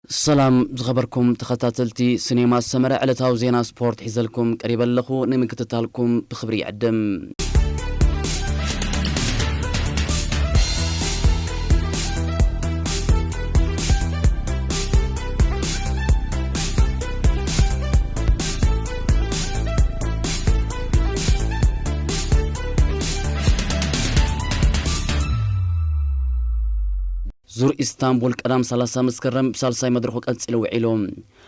ሰላም ዝኸበርኩም ተኸታተልቲ ሲኔማ ሰመረ፣ ዕለታዊ ዜና ስፖርት ሒዘልኩም ቀሪበ ኣለኹ። ንምክትታልኩም ብኽብሪ ይዕድም። ዙር ኢስታንቡል ቀዳም ሰላሳ መስከረም ብሳልሳይ መድረኹ ቀጺሉ ውዒሉ።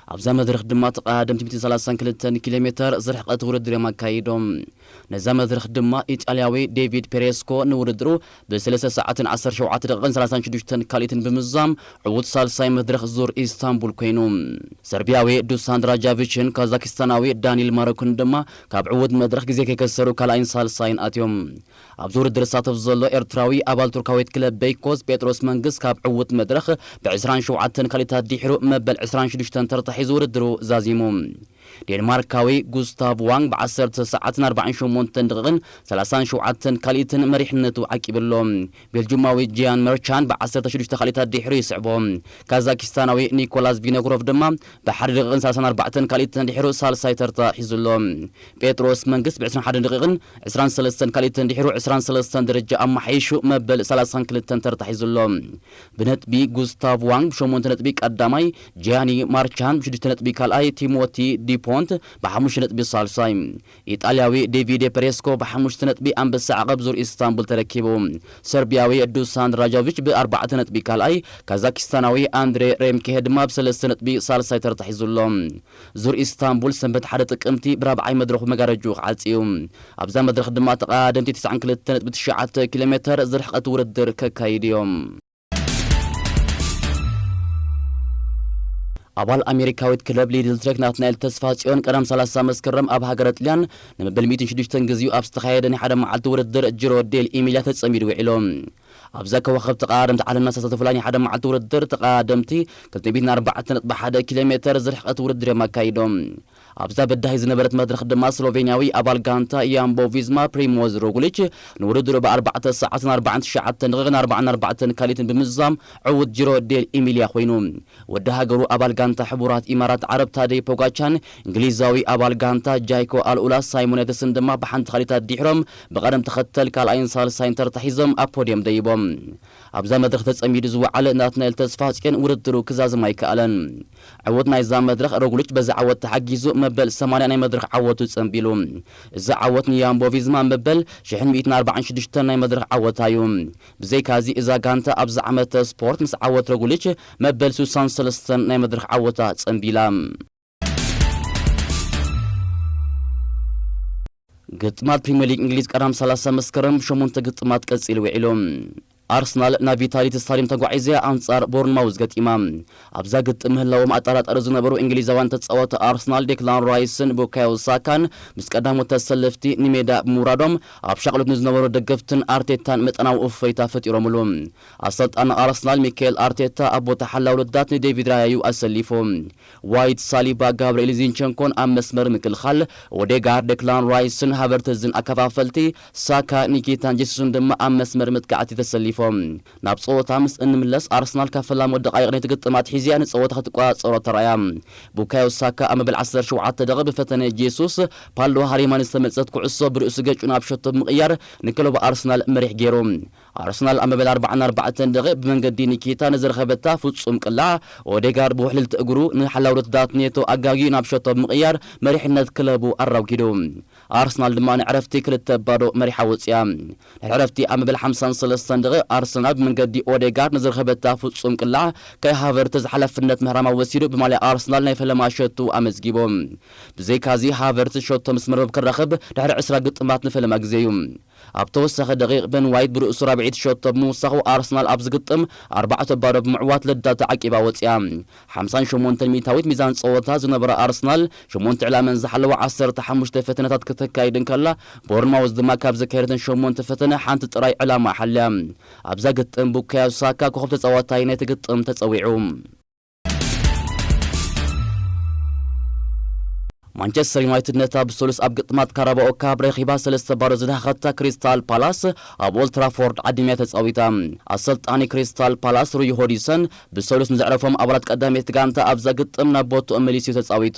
ኣብዛ መድረኽ ድማ ተቐዳደምቲ ሚእትን ሰላሳን ክልተን ኪሎ ሜተር ዝርሕቐት ውድድር እዮም ኣካይዶም። ነዛ መድረኽ ድማ ኢጣልያዊ ዴቪድ ፔሬስኮ ንውድድሩ ብሰለስተ ሰዓትን ዓሰርተ ሸውዓተ ደቂቕን ሰላሳን ሽዱሽተን ካልኢትን ብምዝዛም ዕዉት ሳልሳይ መድረኽ ዙር ኢስታንቡል ኮይኑ። ሰርቢያዊ ዱሳን ድራጃቪችን ካዛኪስታናዊ ዳኒል ማሮክን ድማ ካብ ዕዉት መድረኽ ግዜ ከይከሰሩ ካልኣይን ሳልሳይን ኣትዮም። ኣብዚ ውድድር ዝሳተፍ ዘሎ ኤርትራዊ ኣባል ቱርካዊት ክለብ ቤይኮስ ጴጥሮስ መንግስ ካብ ዕዉት መድረኽ ብ ዕስራን ሸውዓተን ካልኢታት ድሒሩ መበል ዕስራን ሽዱሽተን ተርታ ሒዙ ውድድሩ ዛዚሙ። ዴንማርካዊ ጉስታቭ ዋንግ ብ ዓሰርተ ሰዓትን ኣርባዓን ሸሞንተን ደቂቕን ሰላሳን ሸውዓተን ካልኢትን መሪሕነቱ ዓቂቡ ኣሎ። ቤልጁማዊ ጂያን መርቻን ብ ዓሰርተ ሽዱሽተ ካልኢታት ድሒሩ ይስዕቦ። ካዛኪስታናዊ ኒኮላስ ቪኖግሮቭ ድማ ብሓደ ደቂቕን ሰላሳን ኣርባዕተን ካልኢትን ድሒሩ ሳልሳይ ተርታ ሒዙ ኣሎ። ጴጥሮስ መንግስ ብ ዕስራን ሓደን ደቂቕን ዕስራን ሰለስተን ካልኢትን ድሒሩ ዕስራን ሰለስተን ደረጃ ኣመሓይሹ መበል ሰላሳን ክልተን ተርታ ሒዙ ኣሎ። ብነጥቢ ጉስታቭ ዋንግ ብሸሞንተ ነጥቢ ቀዳማይ፣ ጂያኒ ማርቻን ብሽዱሽተ ነጥቢ ካልኣይ፣ ቲሞቲ ዲፖንት ብሓሙሽተ ነጥቢ ሳልሳይ። ኢጣልያዊ ዴቪዴ ፔሬስኮ ብሓሙሽተ ነጥቢ ኣንበሳ ዓቐብ ዙር ኢስታንቡል ተረኪቡ። ሰርቢያዊ ዱሳን ድራጃቪች ብኣርባዕተ ነጥቢ ካልኣይ፣ ካዛኪስታናዊ ኣንድሬ ሬምኬ ድማ ብሰለስተ ነጥቢ ሳልሳይ ተርታ ሒዙ ኣሎ። ዙር ኢስታንቡል ሰንበት ሓደ ጥቅምቲ ብራብዓይ መድረኹ መጋረጅኡ ክዓጽ እዩ። ኣብዛ መድረኽ ድማ ተቐዳደምቲ ትስዓን ክልተ ነጥቢ ትሽዓተ ኪሎ ሜተር ዝርሕቐት ውድድር ከካይዱ እዮም። ኣባል ኣሜሪካዊት ክለብ ሊድል ትሬክ ናትናኤል ተስፋ ጽዮን ቀዳም ሰላሳ መስከረም ኣብ ሃገረ ጥልያን ንመበል ሚእትን ሽዱሽተን ግዜኡ ኣብ ዝተኻየደ ናይ ሓደ መዓልቲ ውድድር ጂሮ ዴል ኢሚልያ ተጸሚዱ ውዒሉ። ኣብዛ ከዋኽብቲ ተቐዳደምቲ ዓለምና ዝተሳተፉላ ናይ ሓደ መዓልቲ ውድድር ተቐዳደምቲ ክልተ ሚእትን ኣርባዕተን ነጥቢ ሓደ ኪሎ ሜተር ዝርሕቐት ውድድር እዮም ኣካይዶም። ኣብዛ በዳሂ ዝነበረት መድረኽ ድማ ስሎቬንያዊ ኣባል ጋንታ ያምቦ ቪዝማ ፕሪሞዝ ሮጉሊች ንውድድሩ ብኣርባዕተ ሰዓትን ኣርባዓን ትሽዓተን ደቂቕን ኣርባዓን ኣርባዕተን ካልኢትን ብምዝዛም ዕዉት ጂሮ ዴል ኢሚልያ ኮይኑ። ወዲ ሃገሩ ኣባል ጋንታ ሕቡራት ኢማራት ዓረብ ታደይ ፖጋቻን እንግሊዛዊ ኣባል ጋንታ ጃይኮ ኣልኡላ ሳይሞን ያተስን ድማ ብሓንቲ ካልኢታት ድሒሮም ብቐደም ተኸተል ካልኣይን ሳልሳይን ተርታ ሒዞም ኣብ ፖድየም ደይቦም። ኣብዛ መድረኽ ተጸሚዱ ዝወዓለ ናትናኤል ተስፋጽዮን ውድድሩ ክዛዝም ኣይከኣለን። ዕዉት ናይዛ መድረኽ ሮግሊች በዚ ዓወት ተሓጊዙ መበል ሰማንያ ናይ መድረኽ ዓወቱ ጸንቢሉ። እዚ ዓወት ንያምቦ ቪዝማ መበል ሽሕን ሚእትን ኣርባዓን ሽዱሽተን ናይ መድረኽ ዓወታ እዩ። ብዘይካዚ እዛ ጋንታ ኣብዚ ዓመተ ስፖርት ምስ ዓወት ሮግሊች መበል ስሳን ሰለስተን ናይ መድረኽ ዓወታ ጸንቢላ። ግጥማት ፕሪምየር ሊግ እንግሊዝ ቀዳም ሰላሳ መስከረም ብሸሞንተ ግጥማት ቀጺሉ ውዒሉ። ኣርሰናል ናብ ቪታሊቲ ስታዲየም ተጓዒዘ ኣንጻር ቦርንማውዝ ገጢማ። ኣብዛ ግጥም ምህላዎም ኣጠራጣሪ ዝነበሩ እንግሊዛውያን ተጻወቲ ኣርሰናል ዴክላን ራይስን ቡካዮ ሳካን ምስ ቀዳሞት ተሰለፍቲ ንሜዳ ብምውራዶም ኣብ ሻቕሎት ንዝነበሩ ደገፍትን ኣርቴታን መጠናዊ እፎይታ ፈጢሮምሉ። ኣሰልጣኒ ኣርሰናል ሚካኤል ኣርቴታ ኣብ ቦታ ሓላው ልዳት ንዴቪድ ራያ እዩ ኣሰሊፉ። ዋይት፣ ሳሊባ፣ ጋብርኤል ዚንቸንኮን ኣብ መስመር ምክልኻል፣ ኦዴጋርድ፣ ዴክላን ራይስን ሃቨርትዝን ኣከፋፈልቲ፣ ሳካ፣ ኒኪታን ጄሱስን ድማ ኣብ መስመር መጥቃዕቲ ተሰሊፎም። ናብ ጸወታ ምስ እንምለስ ኣርሰናል ካብ ፈላሞ ደቃይቕ ናይቲ ግጥም ኣትሒዝያ ንጸወታ ክትቆጻጸሮ ተራእያ። ቡካዮ ሳካ ኣብ መበል ዓሰርተ ሸውዓተ ደቂቕ ብፈተነ ጄሱስ፣ ፓሎ ሃሪማን ዝተመልሰት ኩዕሶ ብርእሱ ገጩ ናብ ሸቶ ብምቕያር ንክለቡ ኣርሰናል መሪሕ ገይሩ። ኣርሰናል ኣብ መበል ኣርባዓን ኣርባዕተን ደቂቕ ብመንገዲ ኒኪታ ንዝረኸበታ ፍጹም ቅላዕ፣ ኦዴጋርድ ብውሕልልቲ እግሩ ንሓላው ርትዳት ኔቶ ኣጋግዩ ናብ ሸቶ ብምቕያር መሪሕነት ክለቡ ኣራጒዱ። ኣርሰናል ድማ ንዕረፍቲ ክልተ ባዶ መሪሓ ወጽያ። ድሕሪ ዕረፍቲ ኣብ መበል ሓምሳን ሰለስተን ደቂቕ ኣርሰናል ብመንገዲ ኦዴጋርድ ንዝረኸበታ ፍጹም ቅላዕ ካይ ሃቨርትዝ ሓላፍነት ምህራማ ወሲዱ ብማልያ ኣርሰናል ናይ ፈለማ ሸቱ ኣመዝጊቡ። ብዘይካዚ ሃቨርትዝ ሸቶ ምስ መርበብ ክራኸብ ድሕሪ ዕስራ ግጥማት ንፈለማ ግዜ እዩ። ኣብ ተወሳኺ ደቂቕ በን ዋይት ብርእሱ ራብዒት ሸቶ ብምውሳኹ ኣርሰናል ኣብዚ ግጥም ኣርባዕተ ባዶ ብምዕዋት ልዳት ተዓቂባ ወጺኣ። ሓምሳን ሸሞንተን ሚእታዊት ሚዛን ጸወታ ዝነበራ ኣርሰናል ሸሞንተ ዕላመን ዝሓለዋ ዓሰርተ ሓሙሽተ ፈተነታት ከተካይድ እንከላ፣ ቦርንማውዝ ድማ ካብ ዘካየደተን ሸሞንተ ፈተነ ሓንቲ ጥራይ ዕላማ ሓልያ። ኣብዛ ግጥም ቡካዮ ሳካ ኮኸብ ተጻዋታይ ናይቲ ግጥም ተጸዊዑ። ማንቸስተር ዩናይትድ ነታ ብሰሉስ ኣብ ግጥማት ካራባኦ ካፕ ረኺባ ሰለስተ ባዶ ዝደሃኸታ ክሪስታል ፓላስ ኣብ ኦልትራፎርድ ዓዲምያ ተጻዊታ። ኣሰልጣኒ ክሪስታል ፓላስ ሩይ ሆዲሰን ብሰሉስ ንዘዕረፎም ኣባላት ቀዳመይቲ ጋንታ ኣብዛ ግጥም ናብ ቦትኦም መሊሱ ተጻዊቱ።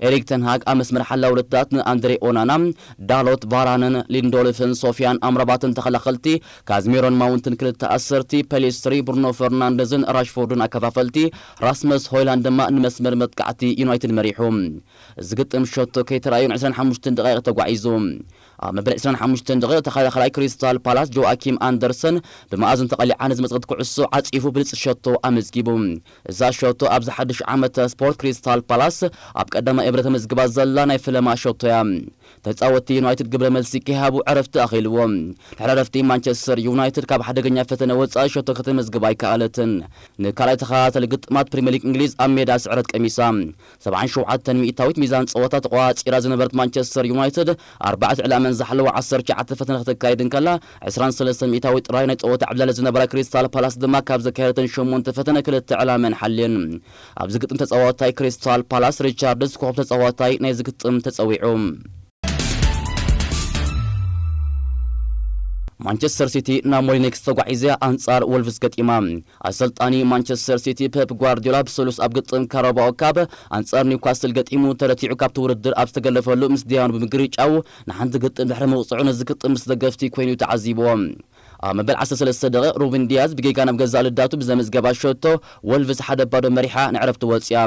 ኤሪክ ተንሃግ ኣብ መስመር ሓላው ውድድራት ንኣንድሬ ኦናና፣ ዳሎት ቫራንን ሊንዶልፍን ሶፊያን ኣምራባትን ተኸላኸልቲ፣ ካዝሚሮን ማውንትን ክልተ ኣሰርቲ፣ ፔሊስትሪ፣ ብሩኖ ፈርናንደዝን ራሽፎርድን ኣከፋፈልቲ፣ ራስመስ ሆይላንድ ድማ ንመስመር መጥቃዕቲ ዩናይትድ መሪሑ። እዚ ግጥም ሸቶ ከይተራእዩ ን ዕስራን ሓሙሽተን ደቂቕ ተጓዒዙ። ኣብ መበል ዕስራን ሓሙሽተን ደቂቕ ተኸላኸላይ ክሪስታል ፓላስ ጆኣኪም ኣንደርሰን ብመኣዝን ተቐሊዓ ንዝመጽእት ኩዕሶ ዓጺፉ ብልጽ ሸቶ ኣመዝጊቡ። እዛ ሸቶ ኣብዚ ሓድሽ ዓመት ስፖርት ክሪስታል ፓላስ ኣብ ቀዳማይ እብረ ተመዝግባ ዘላ ናይ ፈለማ ሸቶ እያ። ተጻወትቲ ዩናይትድ ግብረ መልሲ ከይሃቡ ዕረፍቲ ኣኺልዎም። ድሕሪ ዕረፍቲ ማንቸስተር ዩናይትድ ካብ ሓደገኛ ፈተነ ወጻኢ ሸቶ ከተመዝግብ ኣይከኣለትን። ንካልኣይ ተኸታታሊ ግጥማት ፕሪምየር ሊግ እንግሊዝ ኣብ ሜዳ ስዕረት ቀሚሳ። ሰብዓን ሸውዓተን ሚእታዊት ሚዛን ጸወታ ተቆጻጺራ ዝነበረት ማንቸስተር ዩናይትድ ኣርባዕተ ዕላመን ዝሓለዋ ዓሰርተ ትሽዓተ ፈተነ ከተካይድ እንከላ፣ ዕስራን ሰለስተን ሚእታዊት ጥራይ ናይ ጸወታ ዕብላለ ዝነበራ ክሪስታል ፓላስ ድማ ካብ ዘካየደተን ሸሞንተ ፈተነ ክልተ ዕላመን ሓልየን። ኣብዚ ግጥም ተጻዋታይ ክሪስታል ፓላስ ሪቻርድስ ኮኸብ ተጻዋታይ ናይዚ ግጥም ተጸዊዑ። ማንቸስተር ሲቲ ናብ ሞሊኒክስ ተጓዒዘ ኣንጻር ወልቭስ ገጢማ። ኣሰልጣኒ ማንቸስተር ሲቲ ፔፕ ጓርዲዮላ ብሰሉስ ኣብ ግጥም ካራባኦ ካፕ ኣንጻር ኒውካስል ገጢሙ ተረቲዑ ካብቲ ውድድር ኣብ ዝተገለፈሉ ምስ ዲያኑ ብምግርጫው ንሓንቲ ግጥም ድሕሪ ምውጽዑ ነዚ ግጥም ምስ ደገፍቲ ኮይኑ ተዓዚብዎ። ኣብ መበል ዓሰርተ ሰለስተ ደቂቕ ሩበን ዲያዝ ብጌጋ ናብ ገዛእ ልዳቱ ብዘመዝገባ ሸቶ ወልቭስ ሓደ ባዶ መሪሓ ንዕረፍቲ ወጽያ።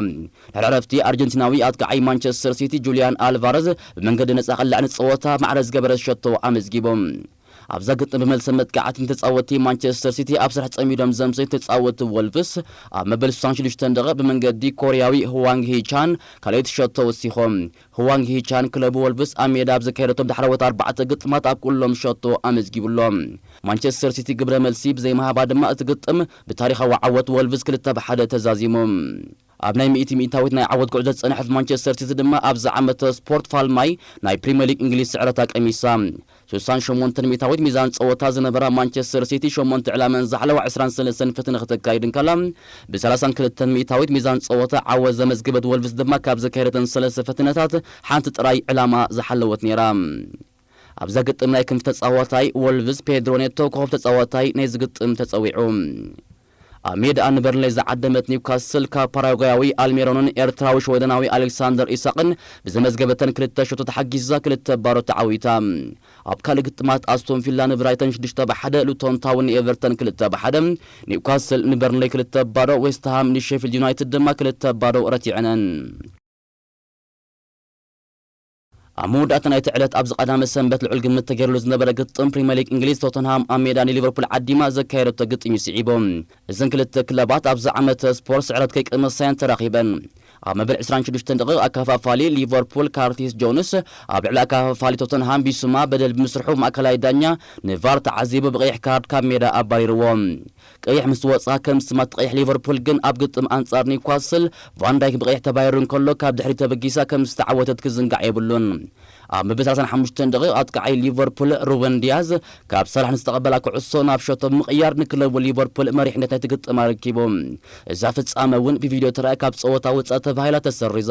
ድሕሪ ዕረፍቲ ኣርጀንቲናዊ ኣጥቃዓይ ማንቸስተር ሲቲ ጁልያን ኣልቫረዝ ብመንገዲ ነጻ ቅላዕ ንጸወታ ማዕረ ዝገበረ ሸቶ ኣመዝጊቡ። ኣብዛ ግጥም ብመልሰ መጥቃዕቲ ንተጻወትቲ ማንቸስተር ሲቲ ኣብ ስራሕ ጸሚዶም ዘምሰዩ ተጻወትቲ ወልቭስ ኣብ መበል ስሳን ሽዱሽተን ደቂቕ ብመንገዲ ኮርያዊ ህዋንግ ሂቻን ካልኣይቲ ሸቶ ወሲኾም። ህዋንግ ሂቻን ክለቡ ወልቭስ ኣብ ሜዳ ኣብ ዘካየደቶም ዳሕረዎት ኣርባዕተ ግጥማት ኣብ ኩሎም ሸቶ ኣመዝጊቡሎም። ማንቸስተር ሲቲ ግብረ መልሲ ብዘይምሃባ ድማ እቲ ግጥም ብታሪኻዊ ዓወት ወልቭስ ክልተ ብሓደ ተዛዚሙ። ኣብ ናይ ሚእቲ ሚእታዊት ናይ ዓወት ጉዕዞ ዝጸንሐት ማንቸስተር ሲቲ ድማ ኣብዚ ዓመት ስፖርት ፋልማይ ናይ ፕሪምየር ሊግ እንግሊዝ ስዕረታ ቀሚሳ። ስሳን ሸሞንተን ሚእታዊት ሚዛን ጸወታ ዝነበራ ማንቸስተር ሲቲ ሸሞንተ ዕላመን ዝሓለዋ ዕስራን ሰለስተን ፈተነ ከተካይድ እንከላ፣ ብሰላሳን ክልተን ሚእታዊት ሚዛን ጸወታ ዓወት ዘመዝገበት ወልቭስ ድማ ካብ ዘካየደተን ሰለስተ ፈተነታት ሓንቲ ጥራይ ዕላማ ዝሓለወት ነይራ። ኣብዛ ግጥም ናይ ክንፍ ተጻዋታይ ወልቭስ ፔድሮ ኔቶ ኮኸብ ተጻዋታይ ናይዚ ግጥም ተጸዊዑ። ኣብ ሜዳ ንበርንሌ ዝዓደመት ኒውካስል ካብ ፓራጓያዊ ኣልሜሮንን ኤርትራዊ ሽወደናዊ ኣሌክሳንደር ኢሳቅን ብዘመዝገበተን ክልተ ሸቶ ተሓጊዛ ክልተ ባዶ ተዓዊታ። ኣብ ካልእ ግጥማት ኣስቶን ቪላ ንብራይተን ሽዱሽተ ብሓደ፣ ሉቶን ታውን ንኤቨርተን ክልተ ብሓደ፣ ኒውካስል ንበርንሌ ክልተ ባዶ፣ ዌስትሃም ንሼፊልድ ዩናይትድ ድማ ክልተ ባዶ ረቲዐነን። ኣብ መወዳእታ ናይቲ ዕለት ኣብዚ ቀዳመ ሰንበት ልዑል ግምት ተገይርሉ ዝነበረ ግጥም ፕሪምየር ሊግ እንግሊዝ ቶተንሃም ኣብ ሜዳ ንሊቨርፑል ዓዲማ ዘካየደቶ ግጥም እዩ ስዒቡ። እዘን ክልተ ክለባት ኣብዚ ዓመት ስፖርት ስዕረት ከይቀመሳየን ተራኺበን። ኣብ መበል ዕስራን ሽዱሽተን ደቂቕ ኣከፋፋሊ ሊቨርፑል ካርቲስ ጆንስ ኣብ ልዕሊ ኣከፋፋሊ ቶተንሃም ቢሱማ በደል ብምስርሑ ማእከላይ ዳኛ ንቫር ተዓዚቡ ብቐይሕ ካርድ ካብ ሜዳ ኣባሪርዎ። ቀይሕ ምስ ወጽኣ ከም ስማት ቀይሕ ሊቨርፑል ግን ኣብ ግጥም ኣንጻር ኒውካስል ቫንዳይክ ብቐይሕ ተባሂሩ እንከሎ ካብ ድሕሪት ተበጊሳ ከም ዝተዓወተት ክዝንጋዕ የብሉን። ኣብ መበል ሰላሳን ሓሙሽተን ደቂቕ ኣጥቃዓይ ሊቨርፑል ሩበን ዲያዝ ካብ ሳላሕ ንዝተቐበላ ኩዕሶ ናብ ሸቶ ብምቕያር ንክለቡ ሊቨርፑል መሪሕነት ናይቲ ግጥም ኣረኪቡ። እዛ ፍጻመ እውን ብቪድዮ ተራእያ ካብ ጸወታ ወጻኢ ተባሂላ ተሰሪዛ።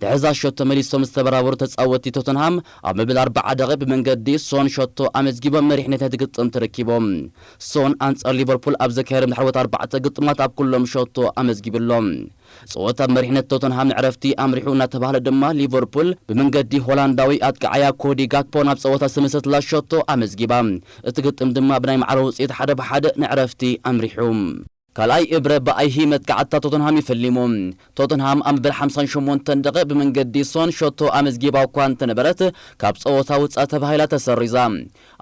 ድሕሪ እዛ ሸቶ መሊሶም ዝተበራበሩ ተጻወትቲ ቶተንሃም ኣብ መበል ኣርባዓ ደቂቕ ብመንገዲ ሶን ሸቶ ኣመዝጊቦም መሪሕነት ናይቲ ግጥም ተረኪቦም። ሶን ኣንጻር ሊቨርፑል ኣብ ዘካየዶም ድሕረዎት ኣርባዕተ ግጥማት ኣብ ኩሎም ሸቶ ኣመዝጊቡ ኣሎ። ጸወታ ብመሪሕነት ቶተንሃም ንዕረፍቲ ኣምሪሑ እናተባህለ ድማ ሊቨርፑል ብመንገዲ ሆላንዳዊ ኣጥቃዓያ ኮዲ ጋክፖ ናብ ጸወታ ዝተመሰትላ ሸቶ ኣመዝጊባ። እቲ ግጥም ድማ ብናይ ማዕረ ውጽኢት ሓደ ብሓደ ንዕረፍቲ ኣምሪሑ። ካልኣይ እብረ ብኣይሂ መጥቃዕታ ቶተንሃም ይፈሊሙ። ቶተንሃም ኣብ መበል ሓምሳን ሸሞንተን ደቂቕ ብመንገዲ ሶን ሸቶ ኣመዝጊባ እኳ እንተነበረት፣ ካብ ጸወታ ውጻእ ተባሂላ ተሰሪዛ።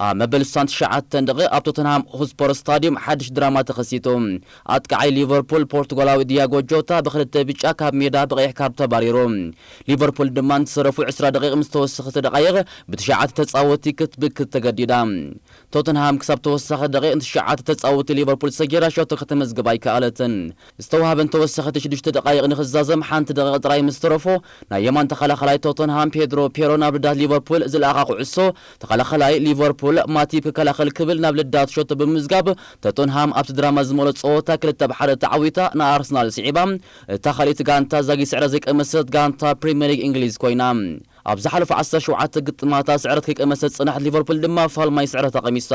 ኣብ መበል ስሳን ትሽዓተን ደቂቕ ኣብ ቶተንሃም ሆትስፐር ስታዲየም ሓድሽ ድራማ ተኸሲቱ። ኣጥቃዓይ ሊቨርፑል ፖርቱጋላዊ ዲያጎ ጆታ ብኽልተ ብጫ ካብ ሜዳ ብቐይሕ ካርድ ተባሪሩ። ሊቨርፑል ድማ ንዝተረፉ ዕስራ ደቂቕ ምስ ተወሰኸ ደቓይቕ ብትሽዓተ ተጻወትቲ ክትብክት ተገዲዳ። ቶተንሃም ክሳብ ተወሳኺ ደቂቕ ንትሽዓተ ተጻወትቲ ሊቨርፑል ሰጊራ ሸቶ ከተመዝግብ ኣይከኣለትን። ዝተዋህበን ተወሰኸቲ ሽዱሽተ ደቃይቕ ንኽዛዘም ሓንቲ ደቂቕ ጥራይ ምስ ተረፎ፣ ናይ የማን ተኸላኸላይ ቶተንሃም ፔድሮ ፔሮ ናብ ልዳት ሊቨርፑል ዝለኣኻ ኩዕሶ፣ ተኸላኸላይ ሊቨርፑል ማቲፕ ክከላኸል ክብል ናብ ልዳት ሸቶ ብምምዝጋብ፣ ቶተንሃም ኣብቲ ድራማ ዝመልኦ ጸወታ ክልተ ብ ሓደ ተዓዊታ ንኣርሰናል ስዒባ። እታ ካልኣይቲ ጋንታ ዛጊት ስዕረት ዘይቀመሰት ጋንታ ፕሪምየር ሊግ እንግሊዝ ኮይና። ኣብ ዝሓለፉ ዓሰርተ ሸውዓተ ግጥማታ ስዕረት ከይቀመሰት ዝጸንሐት ሊቨርፑል ድማ ፋልማይ ስዕረት ኣቐሚሳ።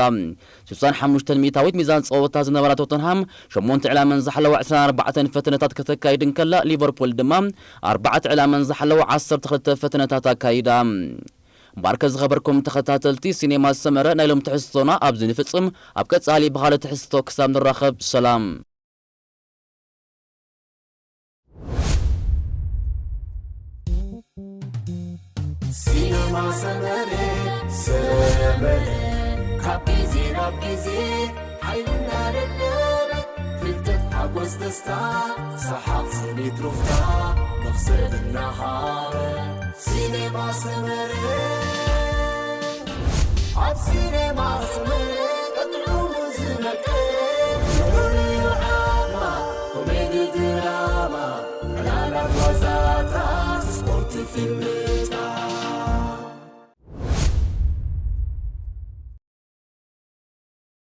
ስሳን ሓሙሽተን ሚእታዊት ሚዛን ጸወታ ዝነበራ ቶተንሃም፣ ሸሞንተ ዕላመን ዝሓለዋ ዕስራን ኣርባዕተን ፈተነታት ከተካይድ እንከላ፣ ሊቨርፑል ድማ ኣርባዕተ ዕላመን ዝሓለዋ ዓሰርተ ክልተ ፈተነታት ኣካይዳ። እምበኣርከ ዝኸበርኩም ተኸታተልቲ ሲኔማ ሰመረ፣ ናይ ሎም ትሕዝቶና ኣብዚ ንፍጽም። ኣብ ቀጻሊ ብኻልእ ትሕዝቶ ክሳብ ንራኸብ፣ ሰላም። ሲነማ ሰመረ ሰመረ ካብ ግዜ ናብ ግዜ ሓይልና ደደበ ፍልጠት ሓጎስ ደስታ ሰሓቕ ስኒት ሩፍታ መኽሰብ እናሃበ ሲነማ ሰመረ ኣብ ሲነማ ሰመረ ቀጥዑ ዝመቀ ፍሉይ ዓማ ኮሜዲ ድራማ ዕላላት ዋዛታ ስፖርት ፊልም